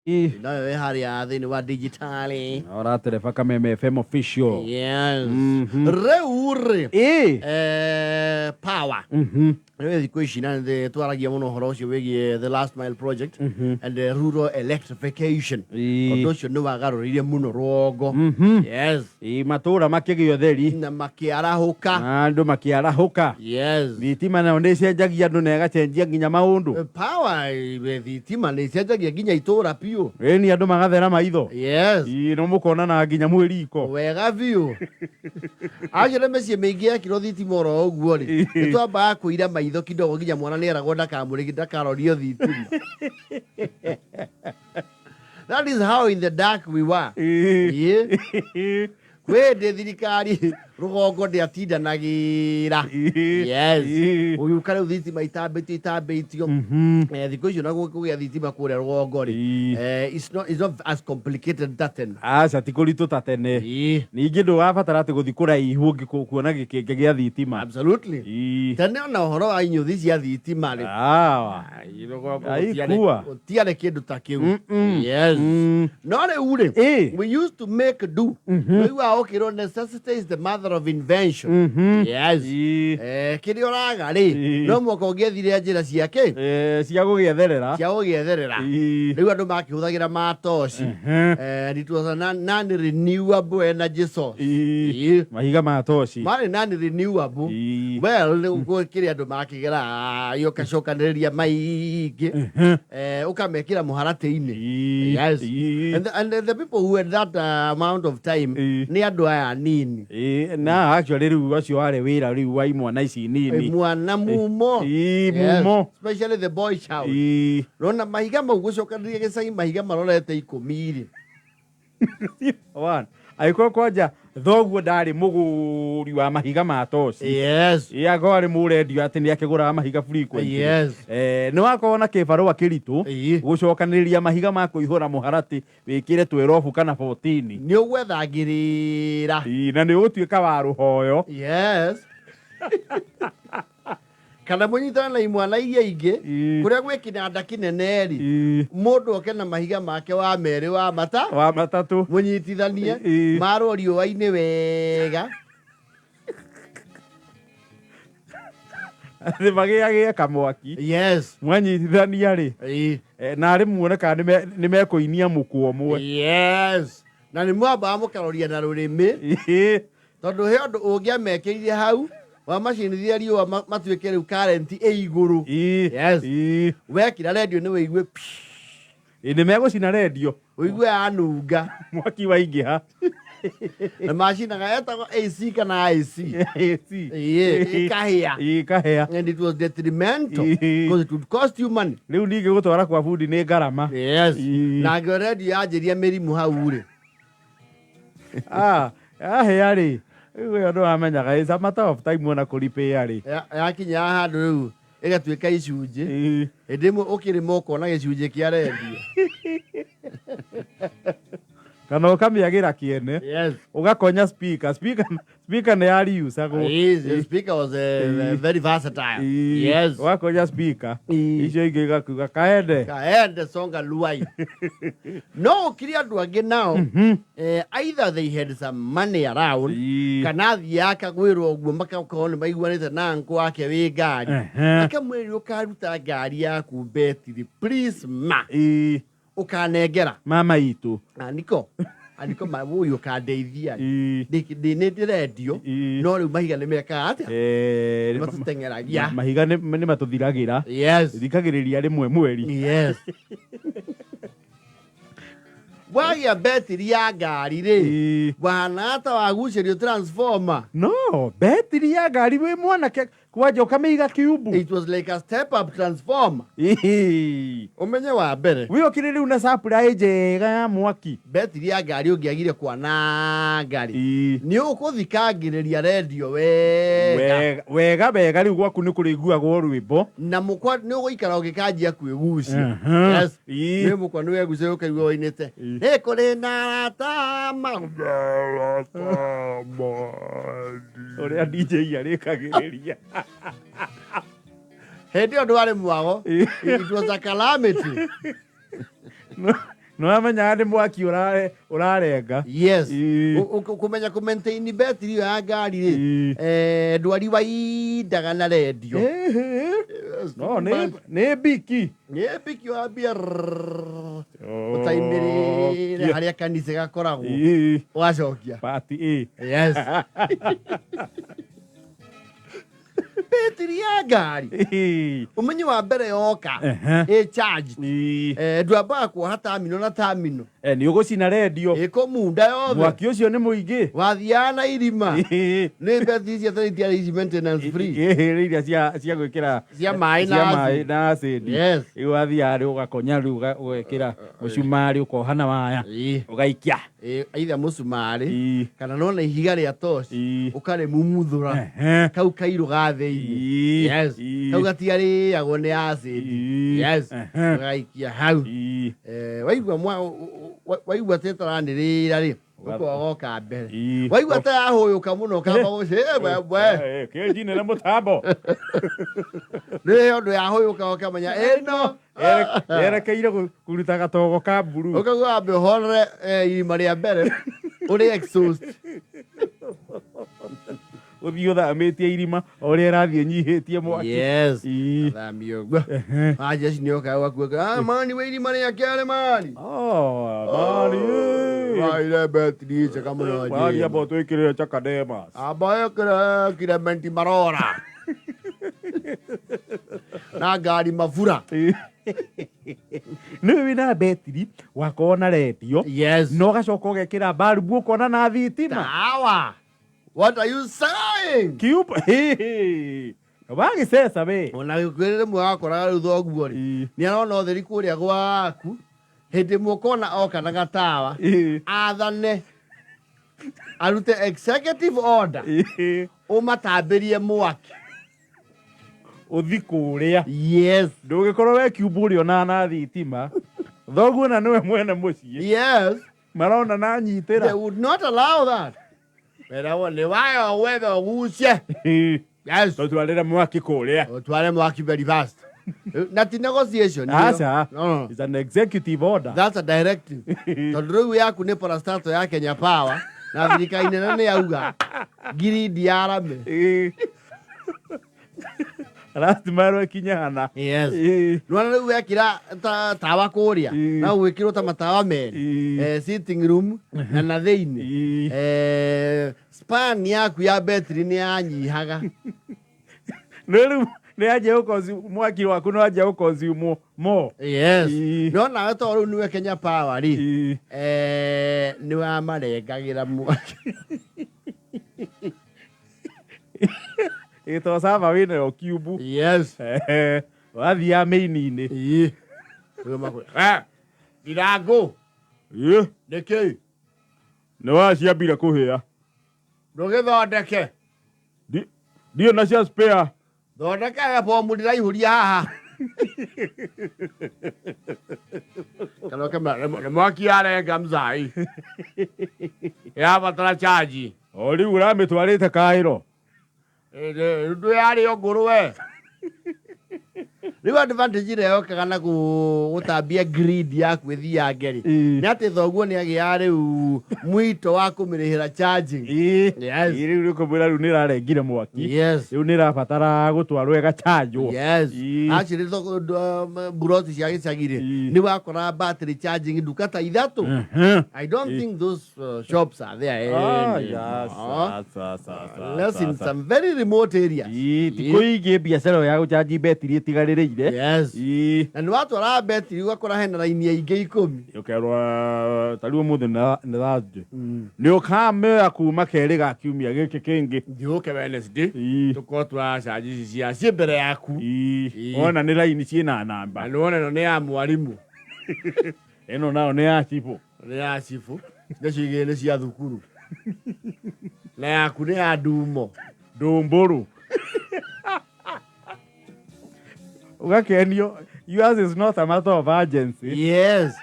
Nayo wĩ harĩa thĩinĩ wa digitali. Ũratereba Kameme FM official. Yes. Rĩu rĩ, power rĩu thikũ ici na nĩ twaragia mũno ũhoro ũcio wĩgiĩ the last mile project and the rural electrification. Ũndũ ũcio nĩ wagarũrĩire mũno rũgongo. Yes. Ĩ, matũra makĩgĩa ũtheri. Na makĩarahũka. Na andũ makĩarahũka. Yes. Thitima nayo nĩ ĩcenjagia andũ na ĩgacenjia nginya maũndũ. Power, thitima nĩ ĩcenjagia nginya itũra biũ. Ĩni, andũ magathera maitho. Yes. Ĩ, no mũkonana nginya mwĩ riko. Wega biũ. Acio nĩ mĩciĩ mĩingĩ yekirwo thitima oro ũguo rĩ, nĩ twambaga kũira maitho kidogo, nginya mwana nĩ eragwo ndakamũrĩki, ndakarorio thitima. That is how in the dark we were. Ĩĩ. Kwĩ hĩndĩ thirikari rũgongo ndĩatindanagĩra. Yes. Ũgĩũka rĩu thitima itambĩtio itambĩtio. Thikũ icio naguo kũgĩa thitima kũrĩa rũgongo rĩ, it's not as complicated ta tene. Aca, ti kũritũ ta tene. Ningĩ ndũgabatara atĩ gũthiĩ kũraihu ũngĩkuona gĩkĩngĩ gĩa thitima. Absolutely. Tene ona ũhoro wa inyũthi cia thitima rĩ, Awa. Ai, rũgongo Ai, gũtiarĩ kua. gũtiarĩ kĩndũ ta kĩu. Yes. No rĩu rĩ, we used to make do. Rĩu ũkĩrwo necessity is the mother of invention. Yes. Kĩrĩa ũraga rĩ, no mũhaka ũngĩethire njĩra ciake cia gũgĩetherera. Cia gũgĩetherera. Rĩu andũ makĩhũthagĩra matoci. And it was a non renewable energy source. Mahiga ma toci. Marĩ non renewable. Well, rĩu kĩrĩa andũ makĩgera ũgacokanĩrĩria maingĩ, ũkamekĩra mũharatĩ-inĩ. Yes. And the people who had that amount of time nĩ andũ aya anini. Ĩ, na actually rĩu acio warĩ wĩra rĩu wa imwana ici nini. Mwana mumo. Ĩ, mumo. Especially the boy child. Rona mahiga mau gũcokanĩrĩria gĩcagi, mahiga marorete 10 rĩ. One. Angĩkorwo kwanja thoguo ndarĩ mũgũri wa mahiga ma toci. Ĩ, akorwo arĩ mũrendio atĩ nĩ akĩgũraga mahiga frequently. Nĩ wakorwo na kĩbarũa kĩritũ gũcokanĩrĩria mahiga ma kũihũra mũharatĩ wĩkĩre 12 kana 14. Nĩ ũgwethangĩrĩra. Ĩ, na nĩ ũgũtuĩka wa rũhoyo. Yes, kana mũnyitane na imwana iria ingĩ kũrĩa gwĩ kĩnanda kĩnene rĩ, mũndũ oke na mahiga make wa merĩ, wa mata, wa matatũ, mũnyitithanie marwo riũa-inĩ wega. Atĩ magĩagĩe kamwaki. Mwanyitithania rĩ, na arĩ muone kana nĩ mekũinia mũkwa ũmwe. Yes, na nĩ mwambaga mũkaroria na rũrĩmĩ, tondũ he ũndũ ũngĩamekĩrire hau wamacinithia riũa matuĩke rĩu current ĩ igũrũ. Yes, wekĩra rendio nĩ wĩigue. Ĩ, nĩ megũcina rendio. Ũigue yanunga. Mwaki waingĩha. Na macinaga etagwo AC kana IC. AC. Ĩĩ, ĩkahĩa. Ĩkahĩa. And it was detrimental because it would cost you money. Rĩu ningĩ gũtwara kwa bundi nĩ ngarama. Yes. Na ngĩo rendio yanjĩria mĩrimũ hau rĩ. Ah, yahĩa rĩ, rĩu ĩyo nĩwamenyaga it's a matter of time ona kũripĩa rĩ. Yakinya handũ rĩu ĩgatuĩka icunjĩ. Hĩndĩ ĩmwe ũkĩrĩma ũkona gĩcunjĩ kĩa rendio. Kana ũkamĩagĩra kĩene. Ũgakonya speaker. Speaker, speaker nĩ yariusagwo. Yes, the speaker was very versatile. Yes. Ũgakonya speaker. Icio ingĩ igakiuga kaende. Kaende songa luai. No ũkiri andũ angĩ nao, either they had some money around kana athiaga akagwĩrwo ũguo, makakorwo nĩ maiguanĩte na nkũ wake wĩ ngari, akamwĩra, "Ũkaruta ngari yaku betiri, please ma ũkanengera." Mama itũ. Aniko aniko ma ũyũ ũkandeithia nĩ ndĩrendio, no rĩu mahiga nĩ mekaga atĩa? Nĩ matũteng'eragia. Mahiga nĩ matũthiragĩra. Thikagĩrĩria rĩmwe mweri. Yes, wagĩa betiri ya ngari rĩ, wahana ta wagucĩrio transformer. No betiri ya ngari wĩ mwanake kwanja ũkamĩiga kiumbu. It was like a step up transformer. Ũmenye wa mbere wĩ ũkĩrĩ rĩu na supply njega ya mwaki. Betiri ya ngari ũngĩagire kwananga rĩ, nĩ ũkũthikangĩrĩria rendio wega. Wega wega wega, rĩu gwaku nĩ kũrĩiguagwo rwĩmbo. Na mũkwa nĩ ũgũikara ũgĩkanjia kwĩgucia. Yes. Nĩ mũkwa nĩ wegucia, ũkaigua wainĩte nĩ kũrĩ na arata ma Ũrĩa DJ arĩkagĩrĩria. Hĩndĩ ĩyo ndwarĩ mwago, it was a calamity. Nĩwamenyaga nĩ mwaki ũrarenga. Yes. Ĩĩ. Kũmenya kũ maintain betiri ĩyo ya ngari rĩ, Ĩĩ. ndwari waindaga na rendio. Ĩhĩ. Yes, No nĩ mbiki. Nĩ mbiki wambia rrrr, ũtaimĩrĩre harĩa kanitha gakoragwo. Ĩĩ. Ũgacokia. Part A. Yes. Betiri ya ngari. Ĩĩ. Ũmenye wa mbere yoka. Ehe. Ĩ charge. Ĩĩ. Ndwambaga kuoha terminal na terminal. Nĩ ũgũcina rendio. Ĩkũmunda yothe. Mwaki ũcio nĩ mũingĩ. Wathiaga na irima. Ĩĩ. Nĩ betiri cia tene itiarĩ ici maintenance free. Ĩĩ, iria cia gwĩkĩra Cia maĩ na cia acid. maĩ na acid. Yes. Rĩu wathiaga rĩu ũgakonya rĩu ũgekĩra mũcumarĩ ũkoha na waya. Ĩĩ. Ũgaikia. Ĩĩ, either mũcumarĩ Ĩĩ. kana nona ihiga rĩa toci Ĩĩ. ũkarĩmumuthũra Ehe. kau kairũ ga thĩinĩ. Ĩĩ. Yes. Ĩĩ. Kau gatiarĩagwo nĩ acid. Ĩĩ. Yes. Ehe. Ũgaikia hau. Ĩĩ. Waigua waigua tĩtaranĩrĩra rĩ, ũkogoka mbere. Ĩĩ. Waigua ta yahũyũka mũno ũkamba gũci, we, we. Kĩnjinĩre mũtambo. Rĩrĩa ũndũ yahũyũka ũkamenya ĩno. Yerekeire kũruta gatogo ka mburu. Ũkaigua wambe ũhorere irima rĩa mbere ũrĩ exhaust. Ũthiĩ ũthamĩtie irima o ũrĩa ĩrathiĩ ĩnyihĩtie mwaki. Yes. Ĩĩ. Athamia ũguo. Anja ci nĩoka ũgakuĩka, mani we irima rĩa kerĩ mani. Oh, mani. Waire betiri njega mũno Mani Jane. amba ũtwĩkĩrĩre Chakademas. Amba ĩkĩre Clement Marora. Na ngari mabura. Nĩ wĩna betiri wakorwo na rendio. Yes. Na ũgacoka ũgekĩra balbu ũkona na thitima. Tawa. What are you saying? Kiupa. Wagĩceca we. Ona gĩkwĩrĩ rĩmwe wakoraga rĩu thoguo rĩ. Ĩĩ. Nĩ arona ũtheri kũrĩa gwaku. Hĩndĩ ĩmwe ũkona oka na gatawa. Ĩĩ. Athane. Arute executive order. Ĩĩ. Ũmatambĩrie mwaki. Ũthi kũrĩa. Yes. Ndũgĩkorwo we kiumbu ũrĩa ona na thitima. Thoguo na nĩwe mwene mũciĩ. Yes. Marona na nyitĩra. They would not allow that. Meragwo nĩ wayo gwetha ũgucie. Ĩĩ. Yes. Tũtwarĩre mwaki kũrĩa. Ũtware mwaki very fast. Na ti negotiation. ĩyo. Aca. No, no. It's an executive order. That's a directive. Tondũ rĩu yaku nĩ parastato ya Kenya Power na thirikari nene nĩ yauga ngiri yarame. Ĩĩ. Lazima ĩrwo ĩkinye hana. Yes. Ĩĩ. Nĩwona rĩu wekĩra tawa kũrĩa Ĩĩ. na ũgwĩkĩrwo ta matawa merĩ. Ĩĩ. Sitting room na thĩinĩ. Ĩĩ. Span yaku ya betri nĩ yanyihaga. Nĩ rĩu nĩ yanjia mwaki waku nĩ wanjia gũ-consume more. Yes. Ĩĩ. No nawe to rĩu nĩwe Kenya Power rĩ. Ĩĩ. Nĩ wamarengagĩra mwaki. Ĩĩ, to server wĩnayo kiumbu. Yes. Wathiaga main-inĩ. Ĩĩ. Rĩu makwĩra, Ndirangũ. Ĩĩ. Nĩkĩ? Nĩ waciambire kũhĩa. Ndũgĩthondeke. Ndirĩ na cia spare. Thondeka ya bomu ndĩraihũria haha. Kana ũkemera, nĩ mwaki yarenga mzai. Ĩrabatara charge. O rĩu ũramĩtwarĩte Cairo. Ndũ yarĩo ngũrwe. Rĩu advantage ĩrĩa yokaga na gũtambia grid yaku ĩthiange rĩ, Ĩĩ. nĩ atĩ thoguo nĩ agĩaga rĩu mwito wa kũmĩrĩhĩra charging. Ĩĩ. Yes. Ĩĩ, rĩu nĩkũmwĩra rĩu nĩ ĩrarengire mwaki. Yes. Rĩu nĩ ĩrabatara gũtwarwo ĩgachanjwo. Yes. Ĩĩ. Actually, mburoti cia gĩcagi rĩ, Ĩĩ. nĩ wakora battery charging nduka ta ithatũ. I don't think those shops are there anymore. Yes, yes, yes, yes, Unless in yes. some very remote areas. Ĩĩ, ti kũingĩ biacara ĩyo ya gũchanji betiri ĩtigarĩrĩire. Yes. Ĩĩ. Na nĩ watwara betiri ũgakora hena raini ya ingĩ 10. Ũkerwo ta rĩu ũmũthĩ nĩ Thursday. Nĩ ũkamĩoya kuma kerĩ ga kiumia gĩkĩ kĩngĩ. Thiũke Wednesday. Ĩĩ. Tũkorwo tũracanji ici cia ciĩ mbere yaku. Ĩĩ. Ĩĩ. Wona nĩ raini ciĩna namba. Na nĩ wona ĩno nĩ ya mwarimũ. Ĩno nayo nĩ ya cibũ. Nĩ ya cibũ. Nacio igĩrĩ nĩ cia thukuru. Na yaku nĩ ya ndumo. Ndũmbũrũ. Ũgakenio. Yours is not a matter of urgency. Yes.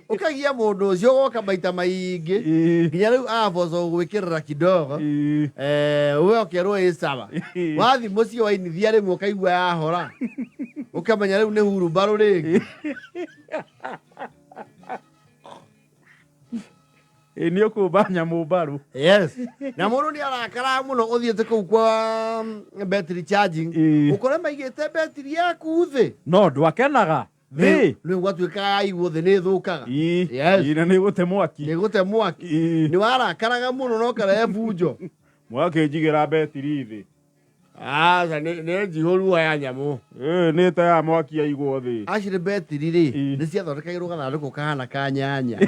Ũkagia mũndũ ũcio ũgoka maita maingĩ. Ĩĩ. Nginya rĩu aboco gwĩkĩrĩra kidogo. Ĩĩ. We ũkerwo ĩ sawa. Ĩĩ. Wathi mũciĩ wainithia rĩmwe ũkaigua yahora. Ũkamenya rĩu nĩ hurumbarũ rĩngĩ. Ĩ nĩ ũkũmba nyamũ mbaru. Yes, na mũndũ nĩ arakaraga mũno ũthiĩte kũu kwa battery charging, ũkore maigĩte betiri yaku thĩ. No ndwakenaga thĩ. Nĩ gwatuĩkaga yaigwo thĩ nĩ ĩthũkaga. Yes. Ĩ, na nĩ gũte mwaki. Nĩ gũte mwaki. Nĩ warakaraga mũno na ũkarehe bunjo. Mwakĩnjigĩra betiri thĩ. Aca, nĩ njihũru ya nyamũ. Ĩ, nĩ ta ya mwaki yaigwo thĩ. Actually betiri rĩ, nĩ ciathondekagĩrwo gathandũkũ kahana ka nyanya.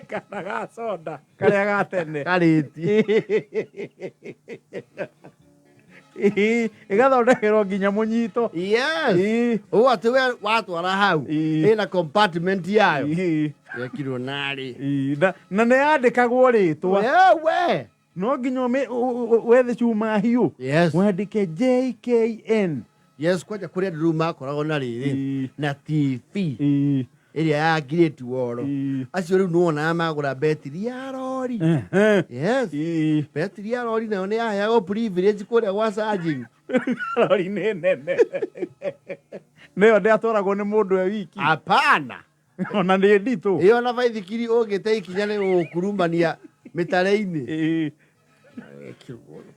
Kana ga soda karĩa ga tene. Karĩti. Ĩ, ĩgathondekerwo nginya mũnyito. Yes. Ũũ atĩ we watwara hau, ĩna compartment yayo. Yekirwo narĩ. Na nĩ yandĩkagwo rĩtwa. We. No nginya wethe cuma hiũ. Yes. Wandĩke JKN. Yes, kwanja kũrĩa andũ rĩu makoragwo na rĩrĩ na TV ĩrĩa ya Great Wall. Acio rĩu nĩwonaga magũra betiri ya rori. Yes. Betiri ya rori nayo nĩ yaheagwo privilege kũrĩa gwa charging. Rori nĩ nene. Nĩyo ndĩatwaragwo nĩ mũndũ e wiki. Hapana. Ona nĩ nditũ. Ĩyo na baithikiri ũngĩte ikinya nĩ ũgũkurumania mĩtare-inĩ.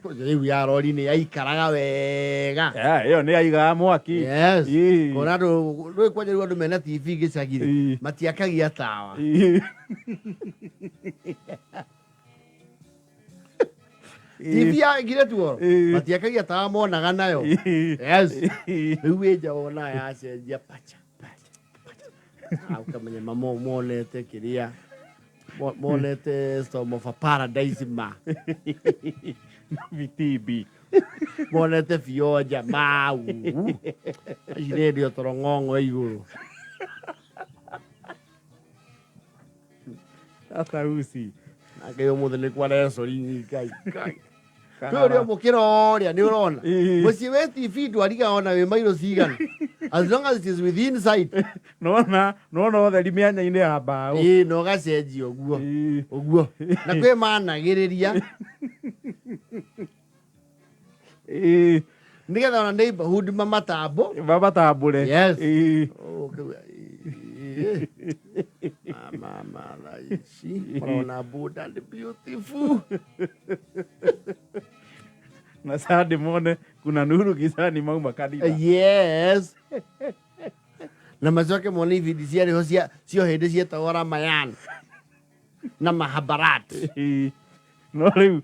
Rĩu ya rori nĩ yaikaraga wega. Ĩyo nĩ yaigaga mwaki. Yes. Kona andũ rĩu kwanja rĩu andũ mena TV gĩcagi-rĩ, matiakagia tawa. TV ya Great Wall, matiakagia tawa, monaga nayo. Yes. Rĩu wĩ nja wona yacenjia pacha pacha pacha. Ah, ũkamenya mamo monete kĩrĩa monete Storm of a Paradise ma. Vitimbi. Monete bionja mau. Ici nĩ ndio toro ng'ong'o igũrũ. Atausi. Nake ũmũthĩ nĩ kwa resori Ngai. Ngai. Kwĩ ũrĩa mũkĩroria nĩ ũrona. Mũciĩ wĩ TV ndwariga ona wĩ mairo cigana. As long as it is within sight. Nona ũtheri mĩanya-inĩ ya mbaũ. Ĩĩ, na ũgacenjia ũguo. Ũguo. Na kwĩ managĩrĩria. Nĩgetha ona neighborhood mamatambo. Mamatambũre. Yes. Oh, kau- ĩĩ. Mama, mama, ici. Marona bold and beautiful. Na Sunday mone kuna nuru gizani mauma kanitha. Yes. Na macoke mone ibindi ciarĩho cia cio hĩndĩ cietagwo Ramayan na Mahabharat. No rĩu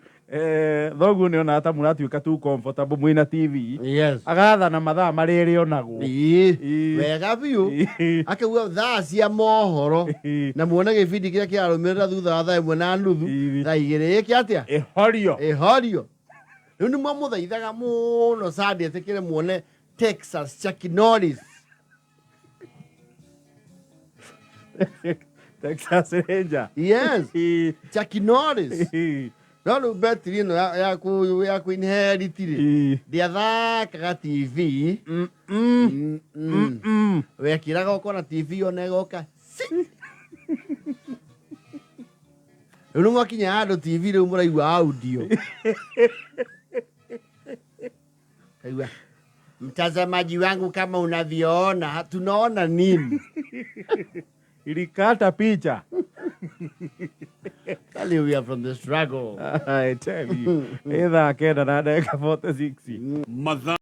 thoguo nĩ onaga ta mũratuĩka too comfortable mwĩna TV. Yes. Agathana mathaa marĩa ĩrĩonagwo. Ĩĩ. Wega biũ. Akauga thaa cia mohoro na muone gĩbindi kĩrĩa kĩrarũmĩrĩra thutha wa 1:30, 2:00 ĩke atĩa? Ĩhorio. Ĩhorio. Rĩu nĩ mwamũthaithaga mũno Sunday etĩkĩre muone Texas Chuck Norris. Texas Ranger. Yes. Chuck Norris. No rĩu betiri ĩno ya ku inherit rĩ, ndĩathakaga TV. Wekĩraga ũkona TV ona ĩgoka si. Rĩu nĩ mwakinya handũ TV rĩu mũraigua audio. Kaigua mtazamaji wangu, kama unavyoona, tunaona nini? Ilikata picha. Tell you we are from the struggle. I tell you. Ĩ 9:46. Mathaa.